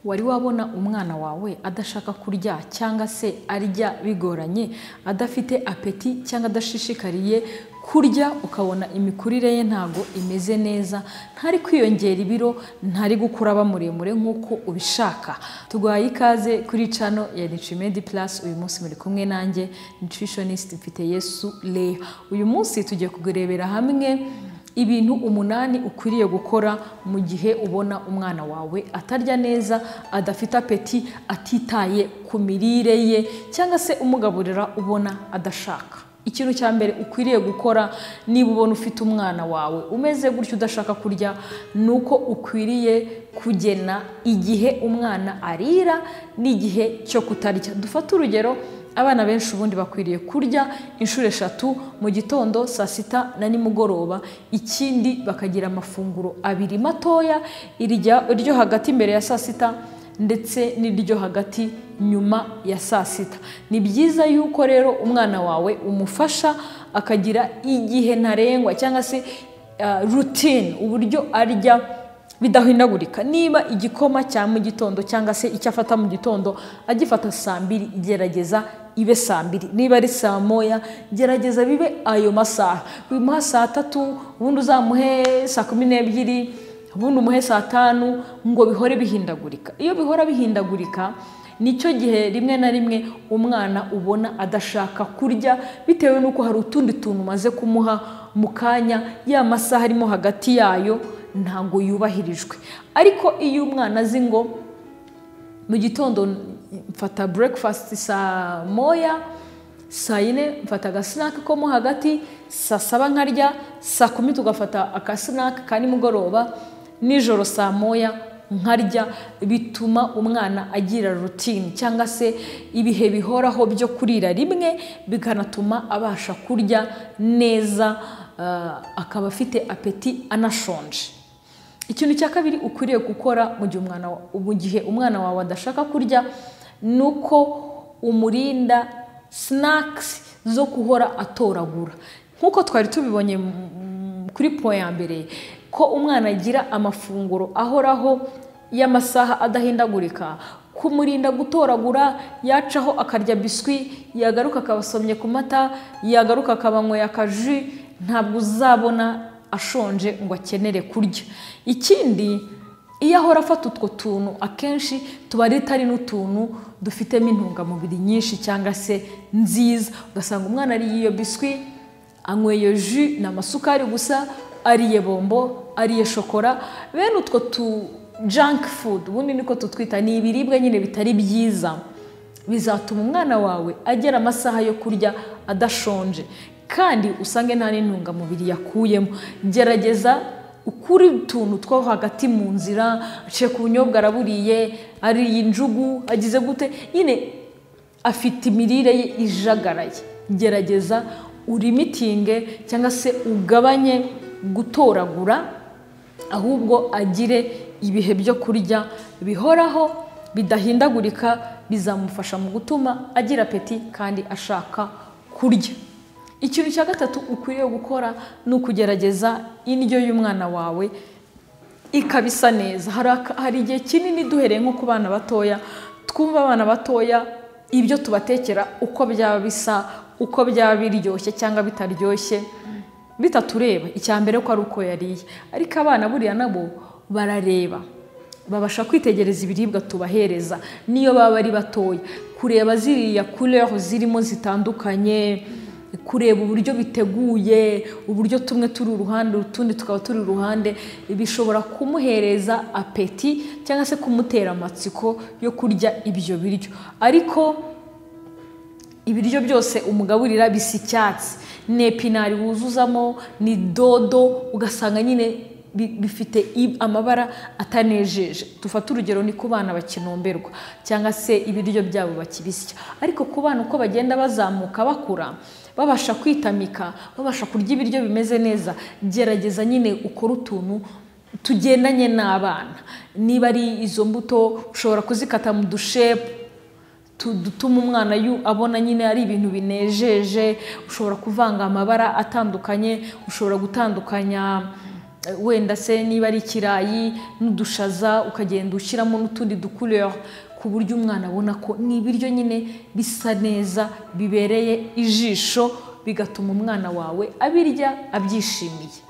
Wari wabona umwana wawe adashaka kurya cyangwa se arya bigoranye, adafite appétit cyangwa adashishikariye kurya, ukabona imikurire ye ntago imeze neza, ntari kwiyongera ibiro, ntari gukura aba muremure nk'uko ubishaka? Tuguhaye ikaze kuri channel ya Nutrimedi Plus. Uyu munsi muri kumwe nanjye, nutritionist Mfiteyesu Lea. Uyu munsi tugiye kurebera hamwe ibintu 8 ukwiriye gukora mu gihe ubona umwana wawe atarya neza, adafite appétit, atitaye ku mirire ye, cyangwa se umugaburira ubona adashaka. Ikintu cya mbere ukwiriye gukora niba ubona ufite umwana wawe umeze gutyo, udashaka kurya, ni uko ukwiriye kugena igihe umwana arira n'igihe cyo kutarya. Dufate urugero, abana benshi ubundi bakwiriye kurya inshuro 3 mu gitondo, saa sita na nimugoroba. Ikindi, bakagira amafunguro 2 matoya, iryo hagati imbere ya saa sita ndetse n'iryo hagati nyuma ya saa sita. Ni byiza yuko rero umwana wawe umufasha akagira igihe ntarengwa cyangwa se routine, uburyo arya bidahindagurika. Niba igikoma cya mu gitondo cyangwa se icyo afata mu gitondo agifata saa 2, gerageza ibe saa 2. Niba ari saa 1, gerageza bibe ayo masaha. Wimuha saa 3, ubundi uzamuhe saa 12, ubundi umuhe saa 5, ngo bihore bihindagurika. Iyo bihora bihindagurika, nicyo gihe rimwe na rimwe umwana ubona adashaka kurya, bitewe n'uko hari utundi tuntu umaze kumuha mu kanya, ya masaha arimo hagati yayo ntabwo yubahirijwe. Ariko iyo umwana azi ngo mu gitondo mfata breakfast saa 1, saa 4 mfata agasnack ko mo hagati, saa 7 nkarya, saa 10 tugafata akasnack ka nimugoroba, nijoro saa 1 nkarya, bituma umwana agira routine cyangwa se ibihe bihoraho byo kurira rimwe, bikanatuma abasha kurya neza, akaba afite appétit anashonje. Ikintu cya kabiri ukwiriye gukora mu gihe umwana wawe adashaka kurya, ni uko umurinda snacks zo guhora atoragura. Nk'uko twari tubibonye kuri point ya mbere, ko umwana agira amafunguro ahoraho y'amasaha adahindagurika, kumurinda gutoragura, yacaho akarya biswi, yagaruka akabasomye ku mata, yagaruka akabanyweye akaji, ntabwo uzabona ashonje ngo akenere kurya. Ikindi, iyo ahora afata utwo tuntu, akenshi tuba ari n'utuntu dufitemo intungamubiri nyinshi cyangwa se nziza. Ugasanga umwana ariye iyo biswi, anyweye jus, ni amasukari gusa, ariye bombo, ariye shokora. Bene utwo tu junk food, ubundi niko tutwita, ni ibiribwa nyine bitari byiza, bizatuma umwana wawe agera amasaha yo kurya adashonje, kandi usange nta n'intungamubiri yakuyemo. Gerageza ukuri utuntu two hagati mu nzira, aciye ku bunyobwa araburiye, ariye injugu, agize gute, nyine afite imirire ye ijagaraye. Gerageza urimitinge cyangwa se ugabanye gutoragura, ahubwo agire ibihe byo kurya bihoraho bidahindagurika, bizamufasha mu gutuma agira appétit kandi ashaka kurya. Ikintu cya gatatu ukwiriye gukora ni ukugerageza indyo y'umwana wawe ikaba isa neza. Hari igihe kinini, duhereye nko ku bana batoya, twumva abana batoya ibyo tubatekera uko byaba bisa, uko byaba biryoshye cyangwa bitaryoshye, bitatureba. Icya mbere ko ari uko yariye. Ariko abana buriya nabo barareba, babasha kwitegereza ibiribwa tubahereza, niyo baba ari batoya. Kureba ziriya couleur zirimo zitandukanye, kureba uburyo biteguye, uburyo tumwe turi uruhande utundi tukaba turi uruhande, bishobora kumuhereza appétit cyangwa se kumutera amatsiko yo kurya ibyo biryo. Ariko ibiryo byose umugaburira bisa icyatsi, ni épinards wuzuzamo, ni dodo, ugasanga nyine bifite amabara atanejeje. Dufate urugero, ni ku bana bakinomberwa cyangwa se ibiryo byabo bakibisya. Ariko ku bana uko bagenda bazamuka bakura, babasha kwitamika, babasha kurya ibiryo bimeze neza, gerageza nyine ukore utuntu tugendanye n'abana. Niba ari izo mbuto, ushobora kuzikata mu dushape dutuma umwana abona nyine ari ibintu binejeje. Ushobora kuvanga amabara atandukanye, ushobora gutandukanya wenda se niba ari ikirayi n'udushaza, ukagenda ushyiramo n'utundi ducouleur ku buryo umwana abona ko ni ibiryo nyine bisa neza bibereye ijisho, bigatuma umwana wawe abirya abyishimiye.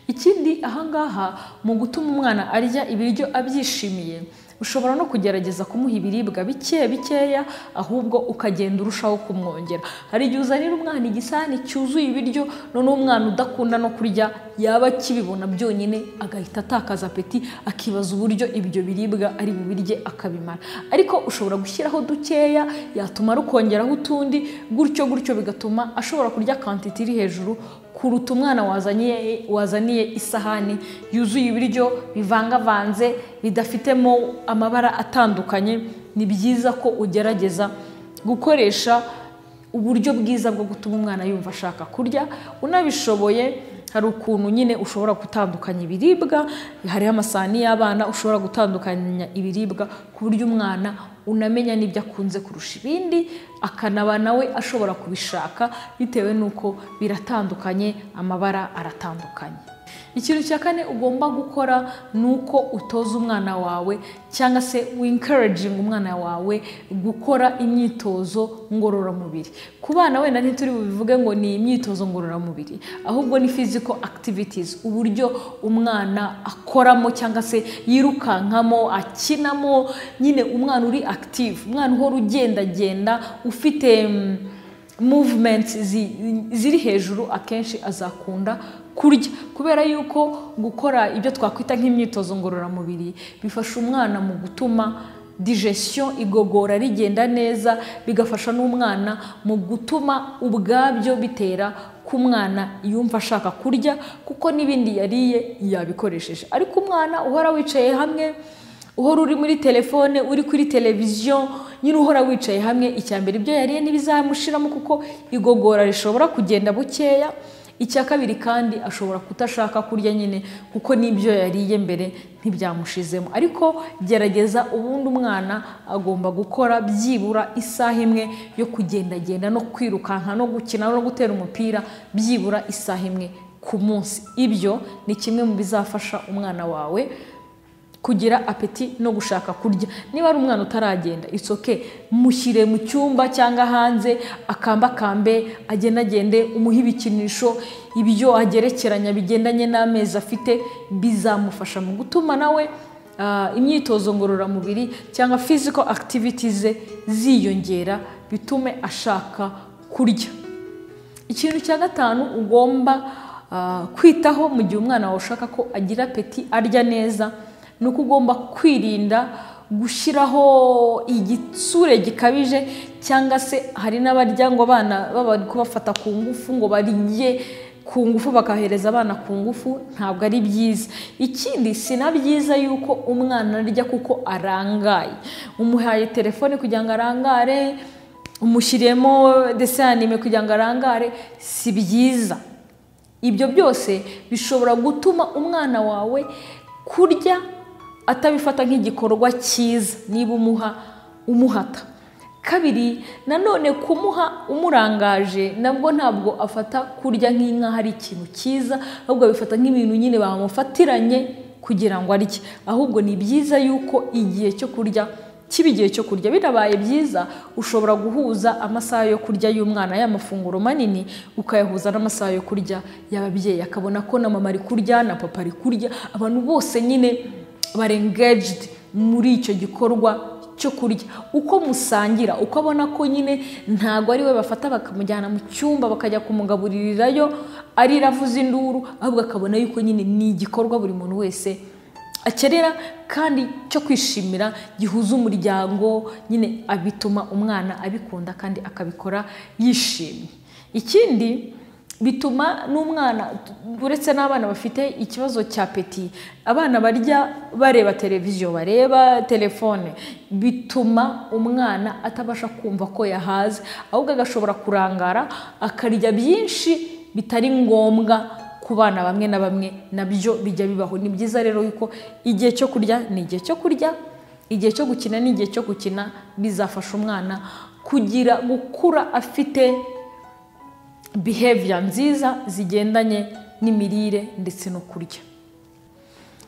Ikindi ahangaha mu gutuma umwana arya ibiryo abyishimiye, ushobora no kugerageza kumuha ibiribwa bike bikeya, ahubwo ukagenda urushaho kumwongera. Hari igihe uzanira umwana igisahani cyuzuye ibiryo, noneho umwana udakunda no kurya yaba akibibona byonyine agahita atakaza apeti, akibaza uburyo ibyo biribwa ari bubirye akabimara. Ariko ushobora gushyiraho dukeya, yatumara ukongeraho utundi, gutyo gutyo bigatuma ashobora kurya quantity iri hejuru kuruta umwana wazaniye isahani yuzuye ibiryo bivangavanze bidafitemo amabara atandukanye. Ni byiza ko ugerageza gukoresha uburyo bwiza bwo gutuma umwana yumva ashaka kurya. Unabishoboye hari ukuntu nyine ushobora gutandukanya ibiribwa, hariho amasahani y'abana ushobora gutandukanya ibiribwa ku buryo umwana unamenya n'ibyo akunze kurusha ibindi, akanaba nawe ashobora kubishaka bitewe n'uko biratandukanye, amabara aratandukanye. Ikintu cya kane ugomba gukora ni uko utoza umwana wawe cyangwa se encouraging umwana wawe gukora imyitozo ngororamubiri. Ku bana wenda ntituri bubivuge ngo ni imyitozo ngororamubiri, ahubwo ni physical activities, uburyo umwana akoramo cyangwa se yirukankamo, akinamo, nyine umwana uri active, umwana uhora ugendagenda, ufite movements ziri hejuru, akenshi azakunda kurya. Kubera yuko gukora ibyo twakwita nk'imyitozo ngororamubiri bifasha umwana mu gutuma digestion, igogora rigenda neza, bigafasha n'umwana mu gutuma ubwabyo bitera ku mwana yumva ashaka kurya, kuko n'ibindi yariye yabikoresheje. Ariko umwana uhora wicaye hamwe, uhora uri muri telefone, uri kuri televiziyo, nyine uhora wicaye hamwe, icya mbere ibyo yariye ntibizamushiramo kuko igogora rishobora kugenda bukeya. Icya kabiri kandi ashobora kutashaka kurya nyine kuko n'ibyo yariye mbere ntibyamushizemo. Ariko gerageza, ubundi umwana agomba gukora byibura isaha imwe yo kugendagenda no kwirukanka no gukina no gutera umupira, byibura isaha imwe ku munsi. Ibyo ni kimwe mu bizafasha umwana wawe kugira apeti no gushaka kurya. Niba ari umwana utaragenda, it's okay, mushyire mu cyumba cyangwa hanze, akambakambe, agendagende, umuhe ibikinisho, ibyo agerekeranya bigendanye n'amezi afite, bizamufasha mu gutuma nawe imyitozo ngororamubiri cyangwa physical activities ze ziyongera, bitume ashaka kurya. Ikintu cya gatanu ugomba kwitaho mu gihe umwana wawe ushaka ko agira apeti, arya neza, ni uko ugomba kwirinda gushyiraho igitsure gikabije, cyangwa se hari n'abarya ngo abana baba kubafata ku ngufu, ngo barye ku ngufu, bakahereza abana ku ngufu, ntabwo ari byiza. Ikindi si na byiza yuko umwana arya kuko arangaye. Umuhaye telefone kugira ngo arangare, umushyiriyemo dessin animé kugira ngo arangare, si byiza. Ibyo byose bishobora gutuma umwana wawe kurya atabifata nk'igikorwa cyiza niba umuha umuhata. Kabiri, nanone kumuha umurangaje nabwo ntabwo afata kurya nk'inka hari ikintu cyiza, ahubwo abifata nk'ibintu nyine bamufatiranye kugira ngo arye. Ahubwo ni byiza yuko igihe cyo kurya kiba igihe cyo kurya. Birabaye byiza ushobora guhuza amasaha yo kurya y'umwana y'amafunguro manini, ukayahuza n'amasaha yo kurya y'ababyeyi, akabona ko na mama ari kurya na papa ari kurya, abantu bose nyine bari engaged muri icyo gikorwa cyo kurya. Uko musangira, uko abona ko nyine ntago ari we bafata bakamujyana mu cyumba bakajya kumugaburirirayo arira avuza induru, ahubwo akabona yuko nyine ni igikorwa buri muntu wese akerera kandi cyo kwishimira, gihuza umuryango nyine, abituma umwana abikunda kandi akabikora yishimye. Ikindi bituma n'umwana, uretse n'abana bafite ikibazo cya apeti, abana barya bareba televiziyo, bareba telefone, bituma umwana atabasha kumva ko yahaze, ahubwo agashobora kurangara akarya byinshi bitari ngombwa. Ku bana bamwe na bamwe nabyo bijya bibaho. Ni byiza rero yuko igihe cyo kurya ni igihe cyo kurya, igihe cyo gukina ni igihe cyo gukina, bizafasha umwana kugira gukura afite behavior nziza zigendanye n'imirire ndetse no kurya.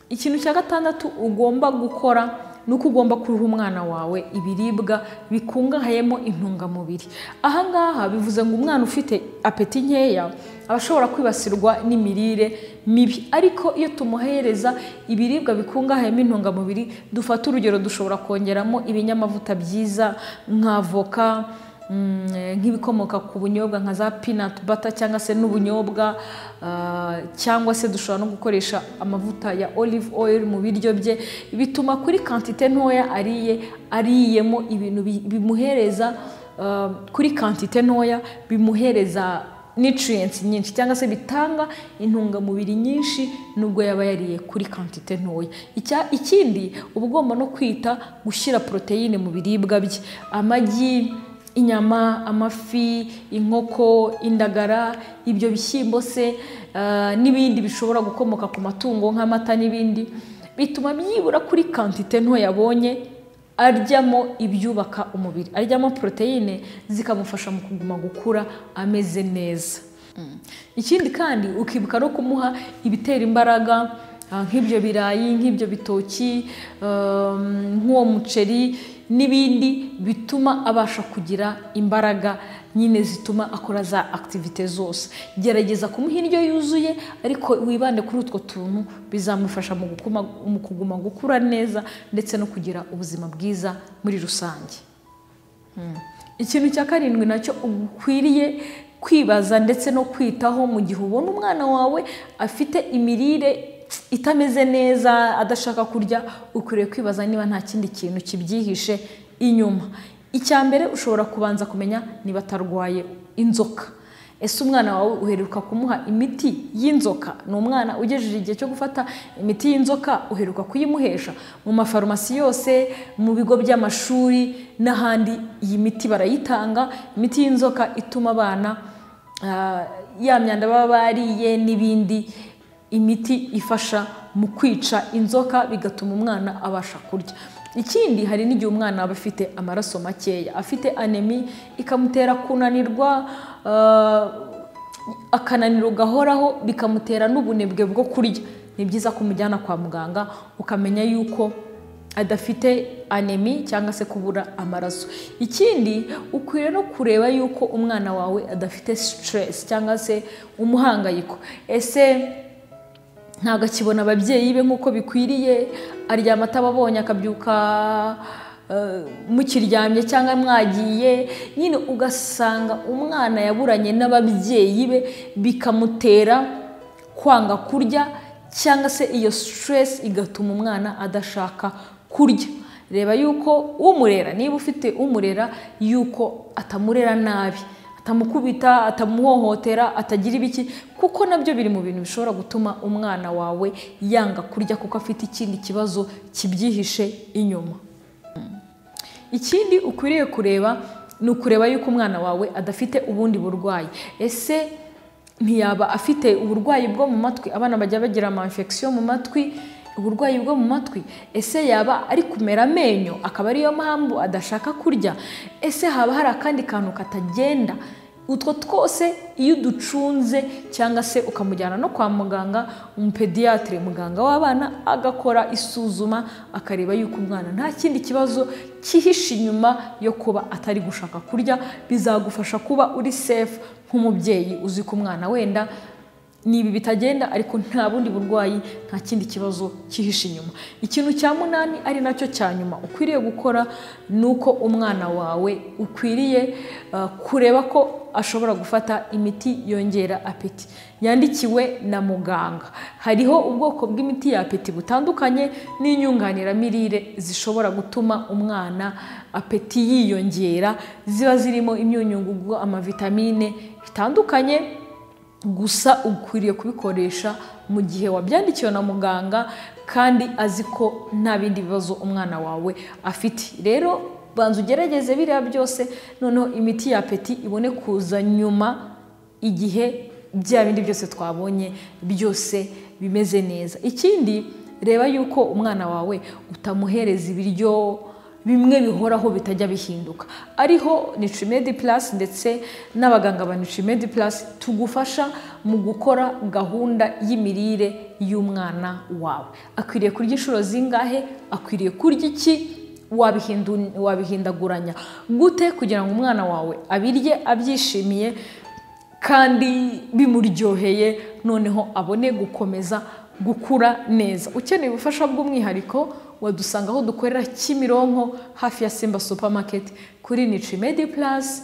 Ikintu cya gatandatu ugomba gukora ni uko ugomba kuha umwana wawe ibiribwa bikungahayemo intungamubiri. Aha ngaha bivuze ngo umwana ufite apeti nkeya aba ashobora kwibasirwa n'imirire mibi, ariko iyo tumuhereza ibiribwa bikungahayemo intungamubiri, dufata urugero dushobora kongeramo ibinyamavuta byiza nk'avoka, nk'ibikomoka ku bunyobwa nka za peanut butter cyangwa se n'ubunyobwa, cyangwa se dushobora no gukoresha amavuta ya olive oil mu biryo bye. Bituma kuri kantite ntoya ariyemo ibintu bimuhereza kuri kantite ntoya bimuhereza nutrients nyinshi cyangwa se bitanga intungamubiri nyinshi nubwo yaba yariye kuri kantite ntoya. Ikindi uba ugomba no kwita gushyira poroteyine mu biribwa bye, amagi, inyama, amafi, inkoko, indagara, ibyo bishyimbo se n'ibindi bishobora gukomoka ku matungo nk'amata n'ibindi, bituma byibura kuri kantite nto yabonye aryamo ibyubaka umubiri, aryamo poroteyine zikamufasha mu kuguma gukura ameze neza. Ikindi kandi ukibuka no kumuha ibitera imbaraga nk'ibyo birayi, nk'ibyo bitoki, nk'uwo muceri n'ibindi bituma abasha kugira imbaraga nyine zituma akora za activite zose. Gerageza kumuha indyo yuzuye ariko wibande kuri utwo tuntu, bizamufasha mu kuguma gukura neza ndetse no kugira ubuzima bwiza muri rusange. Ikintu cya karindwi nacyo ukwiriye kwibaza ndetse no kwitaho mu gihe ubona umwana wawe afite imirire itameze neza, adashaka kurya, ukwiriye kwibaza niba nta kindi kintu kibyihishe inyuma. Icya mbere ushobora kubanza kumenya niba atarwaye inzoka. Ese umwana wawe uheruka kumuha imiti y'inzoka? Ni umwana ugejeje igihe cyo gufata imiti y'inzoka, uheruka kuyimuhesha? Mu mafarumasi yose, mu bigo by'amashuri n'ahandi iyi miti barayitanga. Imiti y'inzoka ituma abana ya myanda baba bariye n'ibindi, imiti ifasha mu kwica inzoka bigatuma umwana abasha kurya. Ikindi hari n'igihe umwana aba afite amaraso makeya, afite anemi ikamutera kunanirwa, akananiro gahoraho, bikamutera n'ubunebwe bwo kurya. Ni byiza kumujyana kwa muganga ukamenya yuko adafite anemi cyangwa se kubura amaraso. Ikindi ukwiriye no kureba yuko umwana wawe adafite stress cyangwa se umuhangayiko. Ese ntabwo akibona ababyeyi be nk'uko bikwiriye, aryama atababonye akabyuka mukiryamye cyangwa mwagiye, nyine ugasanga umwana yaburanye n'ababyeyi be bikamutera kwanga kurya, cyangwa se iyo stress igatuma umwana adashaka kurya. Reba yuko umurera, niba ufite umurera, yuko atamurera nabi, atamukubita, atamuhohotera, atagira ibiki, kuko nabyo biri mu bintu bishobora gutuma umwana wawe yanga kurya kuko afite ikindi kibazo kibyihishe inyuma. Ikindi ukwiriye kureba ni ukureba yuko umwana wawe adafite ubundi burwayi. Ese ntiyaba afite uburwayi bwo mu matwi? Abana bajya bagira ama infection mu matwi, uburwayi bwo mu matwi. Ese yaba ari kumera amenyo akaba ariyo mpamvu adashaka kurya? Ese haba hari akandi kantu katagenda? Utwo twose iyo uducunze cyangwa se ukamujyana no kwa muganga, umupediatre, muganga w'abana, agakora isuzuma akareba yuko umwana nta kindi kibazo cyihishe inyuma yo kuba atari gushaka kurya, bizagufasha kuba uri safe nk'umubyeyi uzi ko umwana wenda nibi bitagenda ariko nta bundi burwayi, nta kindi kibazo cyihishe inyuma. Ikintu cya munani ari nacyo cya nyuma ukwiriye gukora ni uko umwana wawe ukwiriye kureba ko ashobora gufata imiti yongera apeti yandikiwe na muganga. Hariho ubwoko bw'imiti ya apeti butandukanye n'inyunganiramirire zishobora gutuma umwana apeti yiyongera, ziba zirimo imyunyungugu, amavitamine bitandukanye. Gusa ukwiriye kubikoresha mu gihe wabyandikiwe na muganga kandi azi ko nta bindi bibazo umwana wawe afite. Rero banza ugerageze biriya byose, noneho imiti ya apeti ibone kuza nyuma igihe bya bindi byose twabonye byose bimeze neza. Ikindi reba yuko umwana wawe utamuhereza ibiryo bimwe bihoraho bitajya bihinduka. Ariho Nutrimedi Plus ndetse n'abaganga ba Nutrimedi Plus tugufasha mu gukora gahunda y'imirire y'umwana wawe. Akwiriye kurya inshuro zingahe? Akwiriye kurya iki? Wabihindaguranya gute kugira ngo umwana wawe abirye abyishimiye kandi bimuryoheye, noneho abone gukomeza gukura neza. Ukeneye ubufasha bw'umwihariko wadusanga aho dukorera Kimironko hafi ya Simba Supermarket kuri Nutrimedi Plus.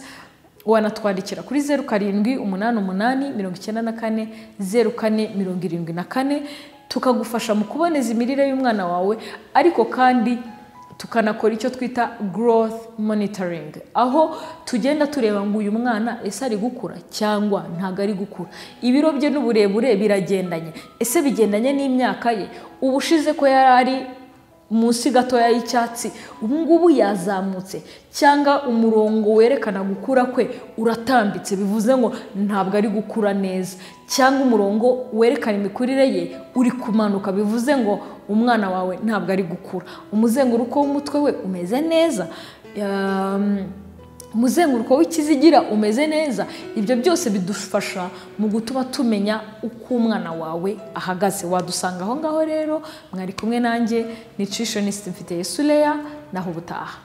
Wanatwandikira kuri 07 88 94 04 74, tukagufasha mu kuboneza imirire y'umwana wawe, ariko kandi tukanakora icyo twita growth monitoring, aho tugenda tureba ngo uyu mwana ese ari gukura cyangwa ntago ari gukura, ibiro bye n'uburebure biragendanye, ese bigendanye n'imyaka ye, ubushize ko yari ari munsi gatoya y'icyatsi ubu ngubu yazamutse, cyangwa umurongo werekana gukura kwe uratambitse bivuze ngo ntabwo ari gukura neza, cyangwa umurongo werekana imikurire ye uri kumanuka bivuze ngo umwana wawe ntabwo ari gukura, umuzenguruko w'umutwe we umeze neza, umuzenguruko w'ikizigira umeze neza. Ibyo byose bidufasha mu gutuma tumenya uko umwana wawe ahagaze. Wadusanga aho ngaho rero. Mwari kumwe nanjye nutritionist Mfiteyesu Leah, naho ubutaha.